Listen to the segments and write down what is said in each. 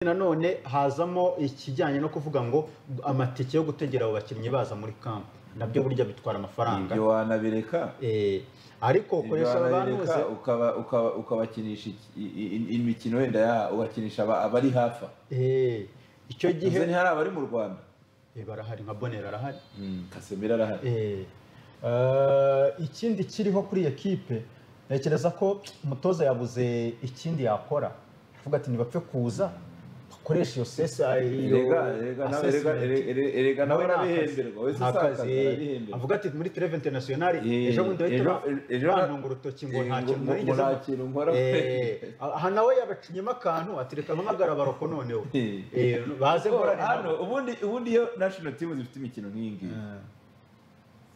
Nanone hazamo ikijyanye no kuvuga ngo amatike yo gutegera abo bakinnyi baza muri camp nabyo burya bitwara amafaranga. Ibyo wanabireka, ariko ukoresha abanuze ukaba ukabakinisha imikino wenda ugakinisha abari hafa. Icyo gihe ntihari abari mu Rwanda, barahari nka Bonera arahari, Casemiro arahari. Ikindi kiriho kuri ekipe, ntekereza ko umutoza yabuze ikindi yakora, avuga ati nibapfe kuza bakoresha iyo sesa. Erega nawe arabihemberwa wese usakaza, avuga ati muri Trêve Internationale ejo bundi bahita bantunga urutoki ngo nta kintu narigeze nkora. Aha nawe yabacinyemo akantu ati reka mpamagara abaroko noneho baze nkorane hano. Ubundi iyo national team zifite imikino nk'iyi ngiyi,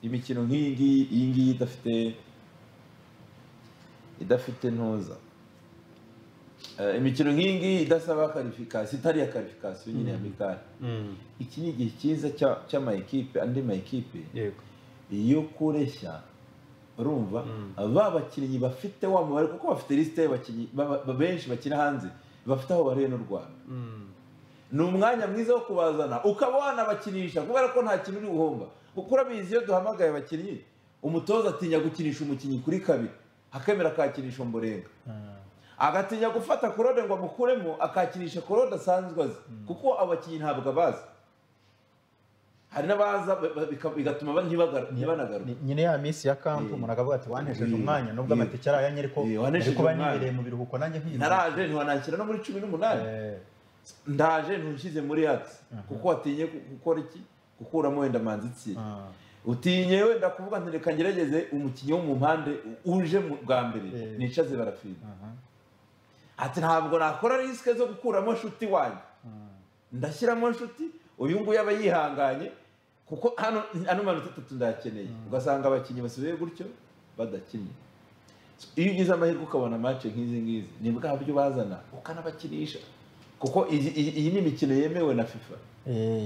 imikino nk'iyi ngiyi idafite ntuza, imikino nk'iyi ngiyi idasaba qualification, itari ya qualification nyine ya mikari, iki ni igihe cyiza cy'ama ekipe, andi ma ekipe yo kureshya. Urumva ba bakinnyi bafite wa mubare, kuko bafite liste y'abakinnyi benshi bakina hanze bafite aho bariye n'u Rwanda. Ni umwanya mwiza wo kubazana ukaba wanabakinisha, kubera ko nta kintu uri guhomba. Kuko urabizi iyo duhamagaye abakinnyi, umutoza atinya gukinisha umukinnyi kuri kabiri, akemera akakinisha Ombolenga, agatinya gufata Korode ngo amukuremo, akakinisha Korode asanzwe azi, kuko abakinnyi ntabwo abazi. Hari n'abaza bigatuma ntibanagaruka nyine ya minsi ya camp, umuntu akavuga ati wanesheje umwanya nubwo amatike ari ayanye, ariko kuba nibereye mu biruhuko nanjye nk'iyi naraje ntiwananshyira no muri 18, ndaje ntushyize muri axe, kuko watinye gukora iki, gukuramo wenda Manzi, utinye wenda kuvuga nti reka ngerageze umukinnyi wo mu mpande uje bwa mbere nicaze Barafinda. Ati ntabwo nakora risque zo gukuramo nshuti wanjye, ndashyiramo nshuti uyu nguyu aba yihanganye, kuko hano ano manota 3 ndayakeneye. Ugasanga abakinnyi basubiye gutyo badakinnye. Iyo ugize amahirwe ukabona match nk'izi ngizi, ni bwa buryo bazana ukanabakinisha, kuko iyi ni imikino yemewe na FIFA.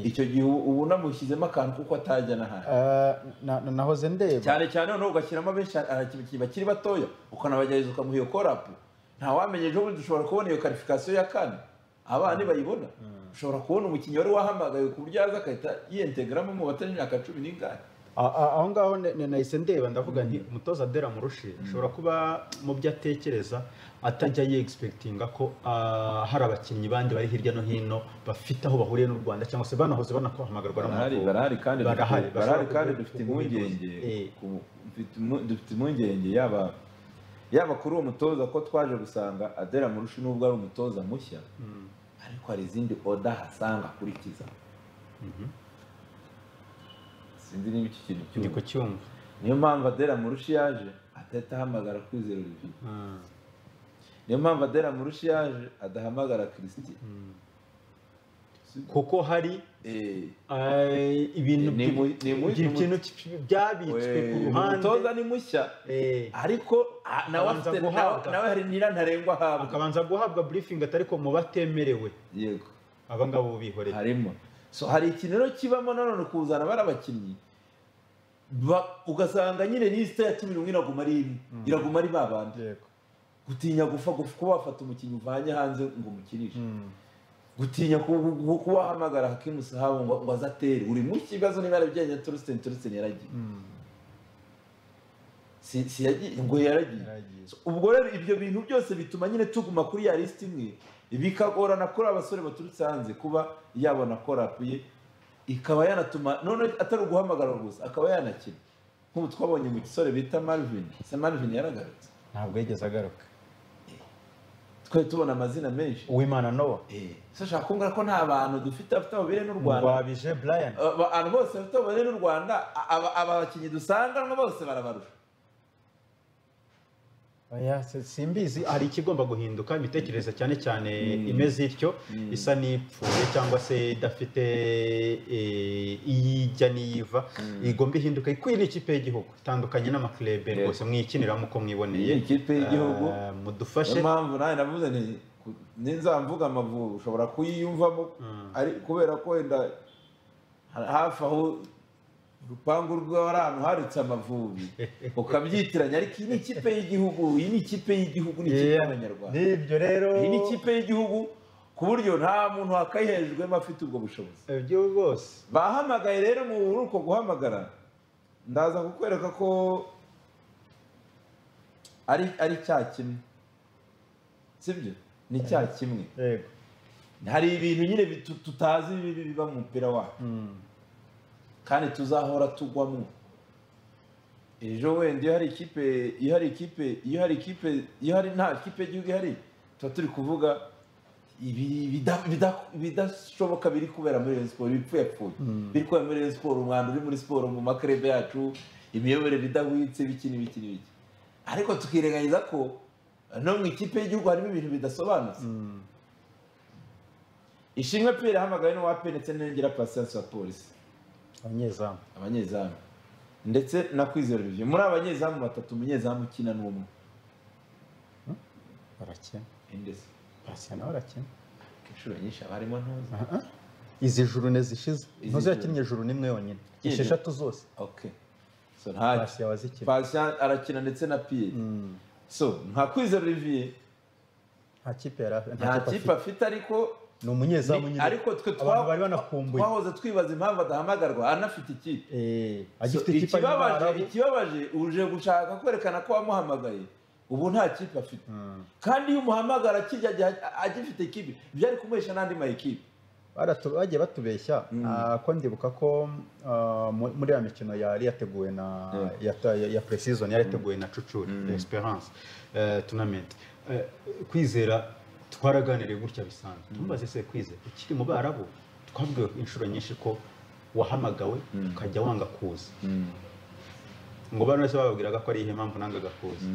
Icyo gihe ubu namushyizemo akantu kuko atajya n'ahandi. Nahoze ndeba cyane cyane noneho ugashyiramo benshi abakinnyi bakiri batoya, ukanabagerageza ukamuha iyo korapu. Nta wamenye ejo bundi dushobora kubona iyo qualification ya kane, abana bayibona. Ushobora kubona umukinnyi wari wahamagaye ku buryo yaza akahita yiyentegramo mu batari imyaka 10 n'ingahe. Aho ngaho nahise ndeba ndavuga nti umutoza Adel Amrouche ashobora kuba mu byo atekereza atajya yexpectinga ko hari abakinnyi bandi bari hirya no hino bafite aho bahuriye n'u Rwanda, cyangwa se banahoze banakohamagarwa n'Amavubi. Barahari kandi dufite impungenge, dufite impungenge yaba kuri uwo mutoza, ko twaje gusanga Adel Amrouche nubwo ari umutoza mushya, ariko hari izindi oda hasanga akurikiza. Sinzi niba iki kintu cyumva. Ndi kucyumva. Niyo mpamvu Adel Amrouche yaje atahita ahamagara Kwizera Olivier. Niyo mpamvu Adel Amrouche yaje adahamagara Christian. Kuko hari ibintu byabitswe ku ruhande. Umutoza ni mushya, ariko nawe afite nawe hari nira ntarengwa ahabwa, akabanza guhabwa briefing atari ko mu batemerewe. Yego, aba ngabo bihoreye harimo. So hari ikintu rero kibamo nanone kuzana barabakinnyi, ugasanga nyine liste ya 11 iraguma ari imwe, iraguma ari babandi. Yego, gutinya gufa kuba wafata umukinnyi uvanye hanze ngo umukinishe, gutinya kuba wahamagara Hakimu Sahabo ngo azatere uri mu kibazo niba yarabyenye Torsten yaragiye, si yagiye ngo yaragiye. Ubwo rero ibyo bintu byose bituma nyine tuguma kuri ya list imwe, bikagorana kuri abasore baturutse hanze kuba yabona korapuye, ikaba yanatuma none atari uguhamagara gusa, akaba yanakina. Nk'ubu twabonye mu gisore bita Marvin, se Marvin yaragarutse? Ntabwo yigeze agaruka. Twari tubona amazina menshi. Uwimana Noah. Se ushaka kumbwira ko nta bantu dufite afite ababere n'u Rwanda? Rwabije Brian. Abantu bose bafite ababere n'u Rwanda, aba bakinnyi dusanga bose barabarusha. Oya, simbizi, hari ikigomba guhinduka imitekerereze cyane cyane imeze ityo, isa n'ipfuye cyangwa se idafite iyijya n'iyiva, igomba ihinduka. Ikwiye n'ikipe y'igihugu itandukanye n'amaklebe rwose mwikiniramo uko mwiboneye. Ikipe y'igihugu mudufashe. Impamvu nawe navuze nti ninzamvuga Amavubi ushobora kuyiyumvamo, ari kubera ko wenda hafi aho urupangu rw'ahantu ahantu haritse Amavubi ukabyitiranya, ariko iyi ni ikipe y'igihugu, iyi ni ikipe y'igihugu, ni ikipe y'Abanyarwanda. Nibyo rero, iyi ni ikipe y'igihugu. Ku buryo nta muntu wakayihejwemo afite ubwo bushobozi. Ibyo rwose bahamagaye rero mu uko guhamagara ndaza kukwereka ko ari cya kimwe, sibyo? Ni cya kimwe. Yego, hari ibintu nyine tutazi biba mu mupira wacu kandi tuzahora tugwamo. Ejo wenda iyo hari ikipe, iyo hari ikipe, iyo hari ikipe, iyo hari nta kipe y'igihugu ihari, tuba turi kuvuga ibidashoboka biri kubera muri Rayon Sport, ibipfuyapfuye biri kubera muri Rayon Sport, umwanda uri muri siporo mu makrebe yacu, imiyoborere idahwitse, biki n'ibiki n'ibiki. Ariko tukirengagiza ko no mu ikipe y'igihugu harimo ibintu bidasobanutse. Ishimwe Pierre ahamagaye n'uwa APR ndetse n'Ngira Patience wa Polisi, abanyezamu ndetse na Kwizera Olivier. Muri abanyezamu batatu, umunyezamu ukina n'umwe barakina indese Patient nawe arakina inshuro nyinshi abarimo ntuzi. Izi juru zishize ntuzi yakinnye juru nimwe yonyine, esheshatu zose. Okay, so nta Patient wazikina, Patient arakina ndetse na Pierre. So nka Kwizera Olivier nta kipe yari, nta kipe afite, ariko ni umunyezamu nyine. Ariko twe bari banakumbuye, twahoze twibaza impamvu adahamagarwa anafite ikipe. Agifite ikipe. Ikibabaje uje gushaka kwerekana ko wamuhamagaye ubu nta kipe afite, kandi iyo umuhamagara kijya agifite ikipe byari kumuhesha n'andi ma ekipe. Bagiye batubeshya ko ndibuka ko muri ya mikino yari yateguwe na ya pre-season yari yateguwe na Cucuri Esperance tournament, Kwizera twaraganiriye gutya bisanzwe. Tumbaze se Kwizera ukiri mu Barabu, twabwiwe inshuro nyinshi ko wahamagawe ukajya wanga kuza, ngo bano bose bababwiraga ko ari ihe mpamvu nangaga kuza,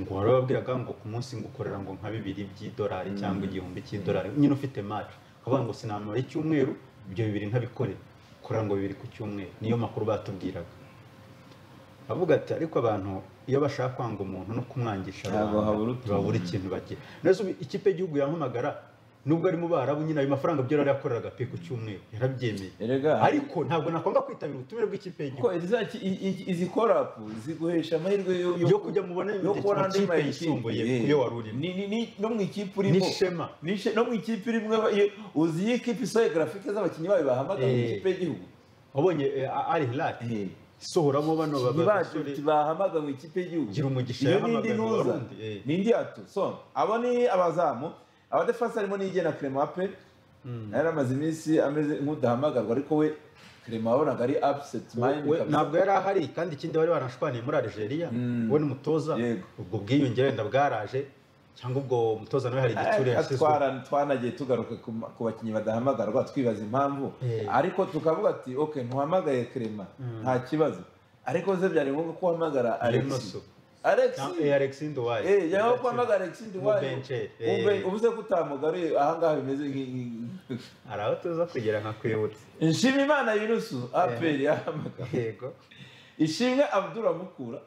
ngo warababwiraga ngo ku munsi ngukorera ngo nka $2 cyangwa $1000 cy'idolari nyine ufite match, ukavuga ngo sinamara icyumweru ibyo bibiri ntabikorera, korera ngo 2 ku cyumweru. Niyo makuru batubwiraga. Avuga ati ariko abantu iyo bashaka kwanga umuntu no kumwangisha babura ikintu bagira. Nese ikipe y'igihugu yampamagara nubwo ari mu Barabu nyine ayo mafaranga byo yarakoreraga pe ku cyumweru yarabyemeye, ariko ntabwo nakwanga kwitabira ubutumire bw'ikipe y'igihugu. Ko izi korapu ziguhesha amahirwe yo kujya mubona ikipe yisumbuye iyo wari urimo, no mu ikipe urimo n'ishema no mu ikipe urimo. Uzi iyi kipe isohoye grafike z'abakinnyi bayo bahamagara mu ikipe y'igihugu, wabonye Al Hilal sohoramo bano babasore bahamagara mu ikipe y'igihugu, gira umugisha yahamagaye Burundi n'indi ato. So abo ni abazamu. Abadefense harimo n'Igena Clement pe yari amaze iminsi ameze nk'udahamagarwa, ariko we Clement wabonaga ari upset mind, ntabwo yari ahari. Kandi ikindi bari barashwaniye muri Algeria we n'umutoza, ubwo bwiyongere wenda bwaraje cyangwa ubwo umutoza nawe hari igitsure yasizwe. Twanagiye tugaruka ku bakinnyi badahamagarwa twibaza impamvu, ariko tukavuga ati okay ntuhamagaye Clement nta kibazo, ariko ze byari ngombwa ko uhamagara Alexis. Alex Nduwaye. Yaho kwamagara Alex Nduwaye. Ubuze kutamugaruye ahangaha bimeze araho tuza kugera nka kwibutsa. Nshimimana Yunusu APR yahamagara. Yego. Ishimwe Abdullah Mukura.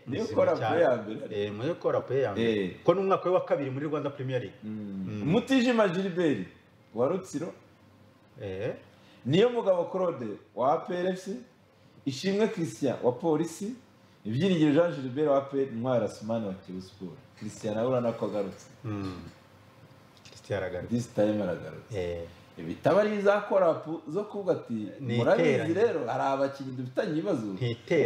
Niyo kora play ya mbere. Niyo kora play ya mbere. Ko n'umwaka we wa kabiri muri Rwanda Premier League. Mutijima Gilbert wa Rutsiro. Niyo Mugabo Claude wa APR FC. Ishimwe Christian wa Polisi. Ibyiringiro Jean Gilbert wa APR, Ntwari Asumani wa Kiyovu Sport. Christian nawe urabona ko agarutse. Christian aragarutse. This time aragarutse. Ibitaba ari za korapu zo kuvuga ati murabizi rero hari abakinnyi dufitanye ibibazo,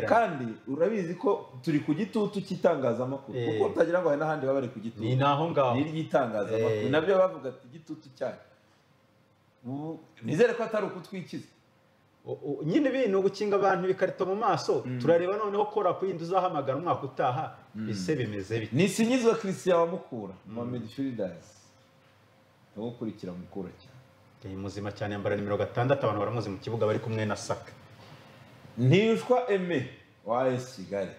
kandi urabizi ko turi ku gitutu cy'itangazamakuru, kuko utagira ngo hari n'ahandi baba bari ku gitutu, ni naho ngaho ni iry'itangazamakuru nabyo bavuga ati igitutu cyacu. Nizere ko atari ukutwikiza nyine ibintu gukinga abantu ibikarito mu maso. Turareba noneho korapu yindi uzahamagara umwaka utaha ese bimeze bite. Nisinyizwa Christian wa Mukura mu midfielders, ndagukurikira Mukura cyane, muzima cyane, yambara nimero 6, abantu baramuzi mu kibuga bari kumwe na Saka. Ntirushwa Aime wa AS Kigali.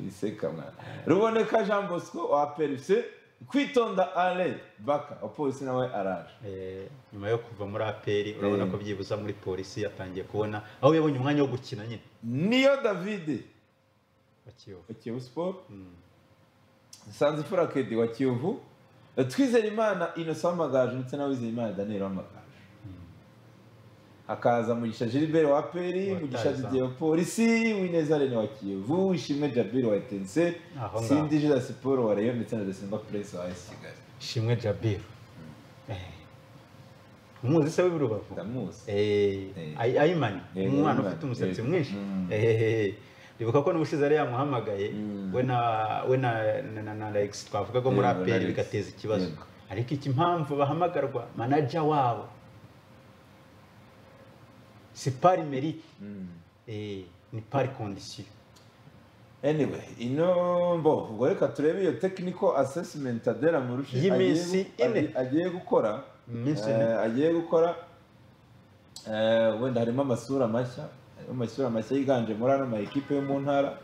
Iseka mwana. Ruboneka Jean Bosco wa APR FC. Kwitonda Ale Baka wa Polisi nawe araje. Nyuma yo kuva muri APR urabona ko byibuza muri Polisi yatangiye kubona aho yabonye umwanya wo gukina nyine. Niyo David wa Kiyovu, wa Kiyovu Sport. Nsanzifura Kedi wa Kiyovu. Twizerimana Innocent Amagaju ndetse na Wizeyimana Daniel Amagaju. Hakaza Mugisha Gilbert wa APR, Mugisha Didier wa Polisi, Uwineza Rene wa Kiyovu, Ishimwe Jabir wa Etincelle, Sindi Jules Paul wa Rayon ndetse na Desimba Prince wa AS Kigali. Ishimwe Jabir. Umuzi se w'Urubavu? Ndamuzi. Ayimani, umwana ufite umusatsi mwinshi. Ndibuka ko n'ubushize ari yamuhamagaye we na Alex twavuga ko muri APR bigateza ikibazo. Ariko iki impamvu bahamagarwa manager wabo c'est par mérite ni par condition. Anyway, ino mbo ubwo reka turebe iyo technical assessment Adel Amrouche agiye gukora. Agiye gukora wenda harimo amasura mashya, amasura mashya yiganje muri ano ma equipe yo mu ntara,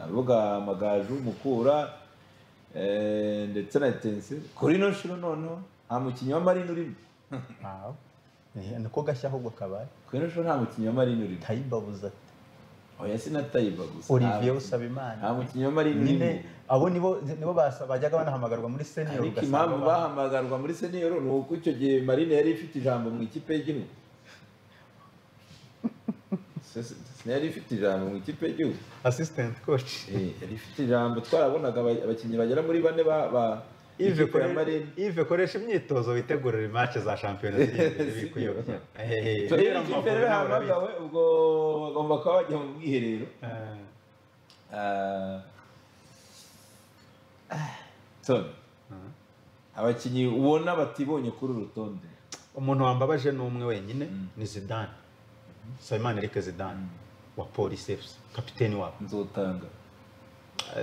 avuga Amagaju, Mukura ndetse na Etincelle. Kuri ino nshuro noneho nta mukinnyi wa Marine urimo. Niko gashya ahubwo kabaye. Kuri ino nshuro nta mukinnyi wa Marine urimo. Tayibabuza ati oya sinatayiba gusa. Olivier Usabimana. Nta mukinnyi wa Marine urimo. Abo nibo bajyaga banahamagarwa muri senior. Ariko impamvu bahamagarwa muri senior ni uko icyo gihe Marine yari ifite ijambo mu ikipe y'igihugu. Yari ifite ijambo mu ikipe y'igihugu. Assistant coach. Yari ifite ijambo, twarabonaga abakinnyi bagera muri bane ba Yves koresha imyitozo witegurira match za shampiyona z'ibikuyobya. Ikipe rero yahamagawe ubwo bagomba kuba bajya mu bwiherero. Abakinnyi ubona batibonye kuri uru rutonde. Umuntu wambabaje ni umwe wenyine ni Zidane. Nsabimana Eric Zidane wa Police FC, kapiteni wabo.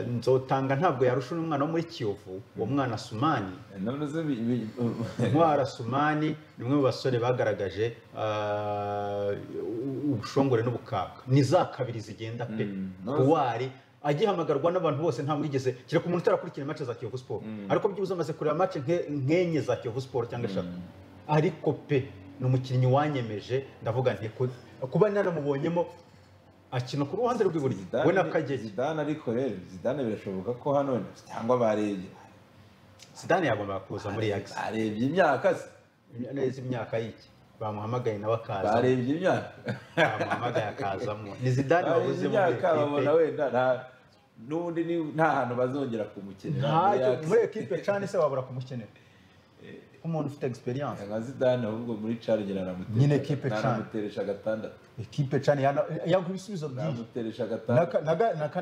Nzotanga ntabwo yarusha umwana wo muri Kiyovu, uwo mwana Sumani. Ntwara Sumani ni umwe mu basore bagaragaje ubushongore n'ubukaka. Ni za kabiri zigenda pe. Kuwari agihamagarwa n'abantu bose nta mwigeze kire ku muntu utarakurikira match za Kiyovu Sport. Ariko byibuze amaze kureba match nkenye za Kiyovu Sport cyangwa eshatu. Ariko pe ni umukinnyi wanyemeje, ndavuga nti kuba naramubonyemo akina ku ruhande rw'iburyo we na Kagege. Zidane ariko rero Zidane birashoboka ko hano cyangwa barebye Zidane yagomba kuza muri Ajax. Barebye imyaka se neza imyaka y'iki bamuhamagaye nawe akaza. Barebye imyaka bamuhamagaye akazamo. Ni Zidane wabuze muri equipe babona wenda n'ubundi nta hantu bazongera kumukenera muri equipe cyane se wabura kumukenera umuntu ufite experience nka Zidane ahubwo muri Charge naramutera nyine equipe cyane naramuteresha gatandatu equipe cyane yangu ibisubizo byinshi naramuteresha gatandatu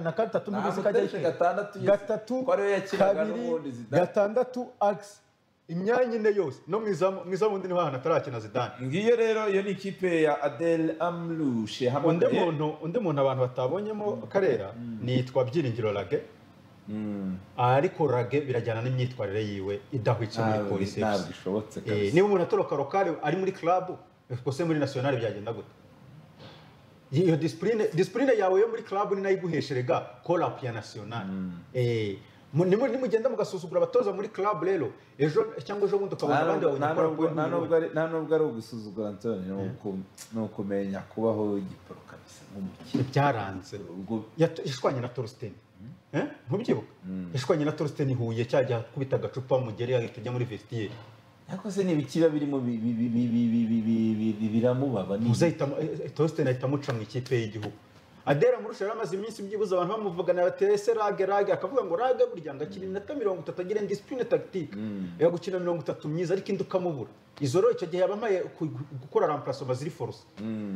na gatatu n'ubuze kajya gatandatu gatatu ko ariyo yakinaga n'ubundi Zidane gatandatu axe imyanya ine yose no mwizamu undi niho hano atarakina Zidane. Ngiyo rero iyo ni ikipe ya Adel Amrouche. Undi muntu abantu batabonyemo Karera nitwa Byiringiro Rage. Ariko Rage birajyana n'imyitwarire yiwe idahwitse muri Police FC. Ntabwo kabisa. Niba umuntu atoroka rokale ari muri club, ese muri national byagenda gute? Iyo discipline yawe yo muri club ni nayo iguhesherega call up ya national. Nimugenda mugasuzugura abatoza muri club rero ejo cyangwa ejo bundi ukabona abandi babonye. Nta nubwo ari ugusuzugura Antonio, ni ukumenya kubaho igiporo kabisa nk'umukino. Byaranze yashwanye na Torsten. Ntubyibuka yashwanye na Torsten Huye cyajya kubita agacupa mugere ahita ajya muri vestiaire. Ariko se nibikiba birimo biramubaba ni Torsten ahita amuca mu ikipe y'igihugu. Adel Amrouche yari amaze iminsi byibuze abantu bamuvugana bati ese Rage akavuga ngo Rage burya ngo akina iminota 30 agira discipline tactique yo gukina 30 myiza ariko indi ukamubura. Izo rero icyo gihe yabamaye gukora remplacement ziri force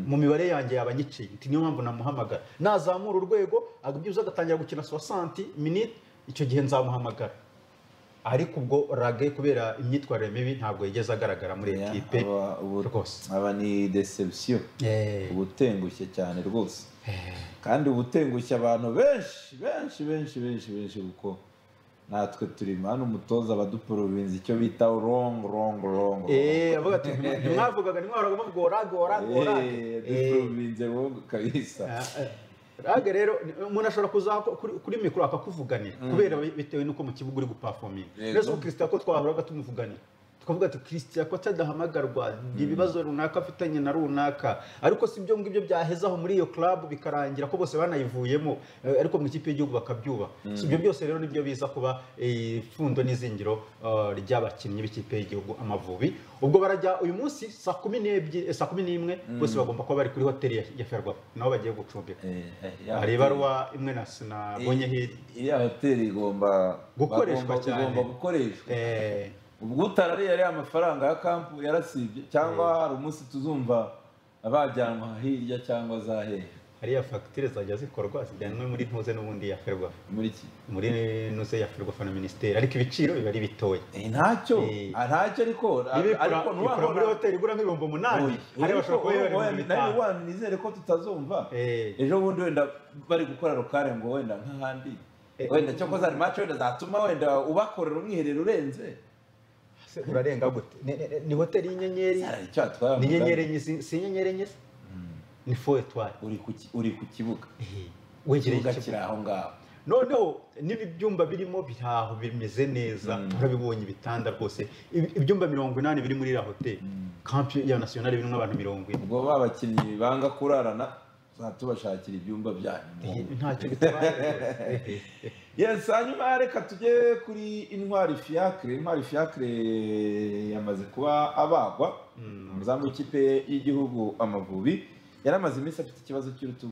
mu mibare yanjye yabanyiciye nti niyo mpamvu namuhamagara nazamura urwego agubyibuze agatangira gukina 60 minutes icyo gihe nzamuhamagara. Ariko ubwo Rage kubera imyitwarire mibi ntabwo yigeze agaragara muri equipe rwose. Aba ni deception, ubutengushye cyane rwose. Kandi ubutengushye abantu benshi benshi benshi benshi benshi kuko natwe turi hano umutoza abaduprovince icyo bita wrong. Avuga ati ntimwavugaga ntimwahoraga muvuga Rage. Duprovince wrong kabisa. Rage rero umuntu ashobora kuza kuri mikoro akakuvuganira kubera bitewe nuko mu kibuga uri guperforminga. Rero Christian ko twahoraga tumuvuganira Tukavuga ati Christian ko atadahamagarwa, ibibazo runaka afitanye na runaka, ariko si ibyo ngibyo byaheza aho muri iyo club bikarangira ko bose banayivuyemo, ariko mu ikipe y'igihugu bakabyuba. Si ibyo byose rero nibyo biza kuba ipfundo n'izingiro ry'abakinnyi b'ikipe y'igihugu Amavubi. Ubwo barajya uyu munsi saa 12, saa 11 bose bagomba kuba bari kuri hoteli ya Ferwafa, naho bagiye gucumbika. Hari ibaruwa imwe na sinabonye hirya. Iriya hoteli igomba gukoreshwa cyane, igomba gukoreshwa. Ubwo utarariye ariya amafaranga ya kampu yarasibye, cyangwa hari umunsi tuzumva abajyanwa hirya cyangwa za hehe. Hariya fagitire zajya zikorwa zijyanwe muri ntuze n'ubundi ya Ferwafa, muri iki muri ntuze ya Ferwafa na minisiteri, ariko ibiciro biba ari bitoya. Ntacyo ntacyo, ariko ariko muri hoteli igura nk'ibihumbi 8, hari bashobora kuba ibihumbi 5. Nizere ko tutazumva ejo bundi wenda bari gukora rokare ngo wenda nk'ahandi wenda cyo koza match wenda zatuma wenda ubakorera umwiherero urenze. Urarenga gute? Ni hoteli y'inyenyeri, ni inyenyeri enye, si inyenyeri enye, ni 4 étoiles. Uri ku kibuga wegereye ikibuga aho ngaho. Noneho n'ibi byumba birimo biraho bimeze neza, urabibonye ibitanda rwose, ibyumba 80 biri muri iriya hoteli camp ya nationale birimo abantu 40. Ubwo babakinnyi banga kurarana tubashakira ibyumba byanyu ntacyo bitwaye. Yes, hanyuma reka tujye kuri Intwari Fiacre. Intwari Fiacre yamaze kuba abagwa, umuzamu w'ikipe y'igihugu Amavubi, yaramaze iminsi afite ikibazo cy'urutugu.